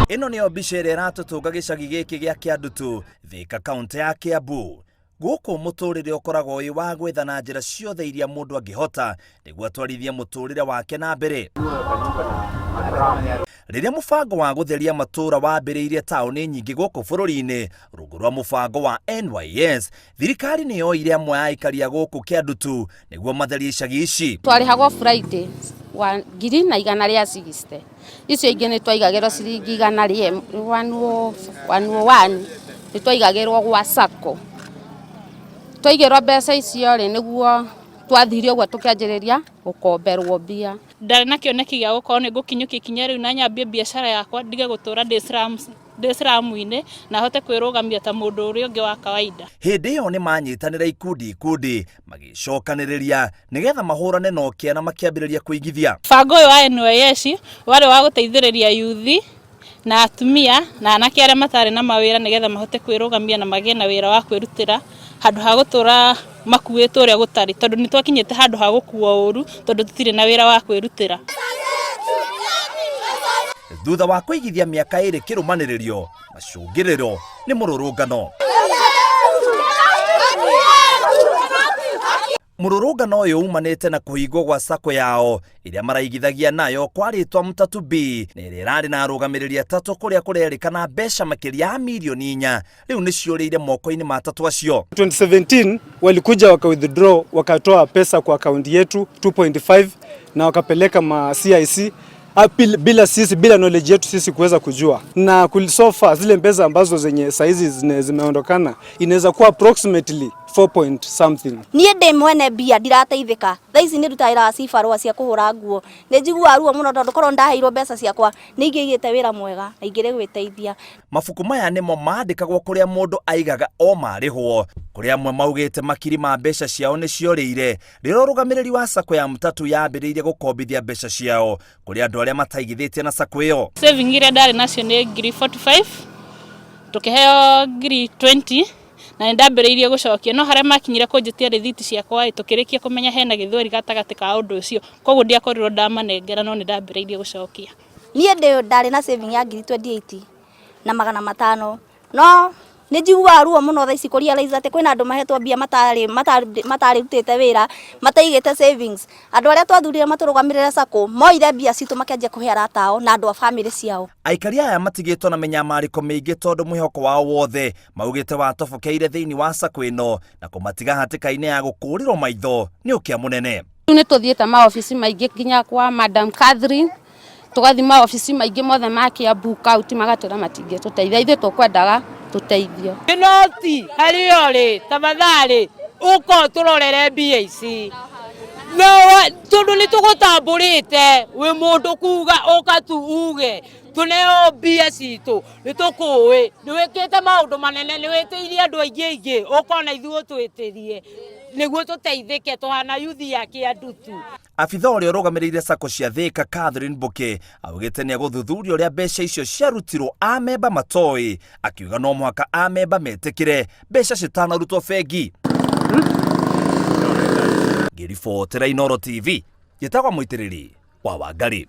Ĩno nĩyo mbica ĩrĩa ĩratũtũnga gĩcagi gĩkĩ gĩa Kĩandutu, Thĩka, kaũntĩ ya Kĩambu. Gũkũ mũtũrĩre ũkoragwo wĩ wa gwetha na njĩra ciothe iria mũndũ angĩhota nĩguo atwarithie mũtũrĩre wake na mbere. Rĩrĩa mũbango wa gũtheria matũũra wambĩrĩirie taũni nyingĩ gũkũ bũrũri-inĩ rungu rwa mũbango wa NYS, thirikari nĩ yoire amwe a aikari a gũkũ Kĩandutu nĩguo matherie icagi ici. Twarĩhagwo Friday wa 1,160. Icio ingĩ nĩ twaigagĩrwo ciringi igana rĩa 101 nĩ twaigagĩrwo gwa sacco. Twaigĩrwo mbeca icio rĩ, nĩguo twathire ũguo tũkĩanjĩrĩria gũkomberwo mbia. Ndarĩ na kĩoneki gĩa gũkorwo nĩ ngũkinyũkia ikinya rĩu na nyambie biacara yakwa ndige gũtũra ndĩ slums ndĩ slum-inĩ na hote kwĩrũgamia ta mũndũ ũrĩa ũngĩ wa kawaida. Hĩndĩ ĩyo nĩ manyitanĩra ikundi ikundi magĩcokanĩrĩria nĩgetha mahũrane na ũkĩa na makĩambĩrĩria kũigithia. Mũbango ũyũ wa NYS warĩ wa gũteithĩrĩria yuthi na atumia na anake arĩa matarĩ na mawĩra nĩgetha mahote kwĩrũgamia na magĩe na wĩra wa kwĩrutĩra handũ ha gũtũra makuĩtwo ũrĩa gũtarĩ tondũ nĩ twakinyĩte handũ ha gũkuo ũru tondũ tũtirĩ na wĩra wa kwĩrutĩra. Thutha wa kũigithia mĩaka ĩrĩ kĩrũmanĩrĩrio, macũngĩrĩro nĩ mũrũrũngano. Mũrũrũngano ũyũ umanĩte na kũhingwo gwa sacco yao ĩrĩa maraigithagia nayo kwa rĩtwa Mtatu B na ĩrĩa ĩrarĩ na arũgamĩrĩri atatũ kũrĩa kũrerĩkana mbeca makĩria ya mirioni 4 rĩu nĩ ciũrĩire moko-inĩ ma atatũ acio. 2017 walikuja waka withdraw, wakatoa pesa kwa akaunti yetu 2.5 na wakapeleka ma CIC bila sisi, bila knowledge yetu sisi kuweza kujua. Na so far zile pesa ambazo zenye saizi zimeondokana inaweza kuwa approximately 4 point something. Niĩ ndĩ mwene mbia ndirateithĩka. Thaa ici nĩ ndutaga wĩra wa cibarũa cia kũhũra nguo. Nĩ njiguaga ruo mũno tondũ korwo ndaheirwo mbeca ciakwa nĩ ingĩigĩte wĩra mwega na ingĩrĩ gwĩteithia. Mabuku maya nĩmo mandĩkagwo kũrĩa mũndũ aigaga o marĩhwo. Kũrĩ amwe maugĩte makiri ma mbeca ciao nĩ ciorĩire rĩrĩa ũrũgamĩrĩri wa sacco ya Mtatu yambĩrĩirie gũkombithia mbeca ciao kũrĩ andũ arĩa mataigithĩtie na sacco ĩyo. Saving iria ndarĩ nacio nĩ 45,000, tũkĩheo 20,000 na nĩ ndambĩrĩirie gũcokia, no harĩa makinyire kũnjĩtia rĩthiti ciakwa ĩ, tũkĩrĩkia kũmenya hena gĩthweri gatagatĩ ka ũndũ ũcio, koguo ndiakorirwo ndamanengera no nĩ ndambĩrĩirie gũcokia. Niĩ ndĩ ndarĩ na saving ya 28,500, no nĩ njiguaga ruo mũno thaa ici kũ realize atĩ kwĩna andũ mahetwo mbia matarĩ matarĩrutĩte wĩra, mataigĩte savings. Andũ arĩa twathurire matũrũgamĩrĩre sacco moire mbia citũ makĩanjia kũhe arata ao na andũ a bamĩrĩ ciao. Aikari aya matigĩtwo na mĩnyamarĩko mĩingĩ tondũ mwĩhoko wao wothe maugĩte watobokeire thĩinĩ wa sacco ĩno na kũmatiga hatĩka-inĩ ya gũkũrĩrwo maitho nĩ ũkĩa mũnene. Rĩu nĩ tũthiĩte maobici maingĩ nginya kwa Madam Catherine, tũgathiĩ maobici maingĩ mothe ma Kiambu County, magatwĩra matingĩtũteithia, ithuĩ tũkwendaga tũteithio. Noti harĩa ũrĩ, tafadhali ũka ũtũrorere mbia ici, no tondũ nĩ tũgũtambũrĩte wĩ mũndũ kuga ũka tu uge tũneo mbia citũ, nĩ tũkũĩ nĩ wĩkĩte maũndũ manene, nĩ wĩtĩirie andũ aingĩ aingĩ, ũka ona ithuĩ ũtwĩtĩrie nĩguo tũteithĩke tũhana yuthi ya Kĩandutu. Abitha ũrĩa ũrũgamĩrĩire sacco cia Thĩka Catherine Mbuki augĩte nĩ egũthuthuria ũrĩa mbeca icio ciarutirwo amemba matoĩ, akiuga no mũhaka amemba metĩkĩre mbeca citanarutwo bengi. Ngĩribotera Inooro TV, njĩtagwo Mũitĩrĩri wa Wangari.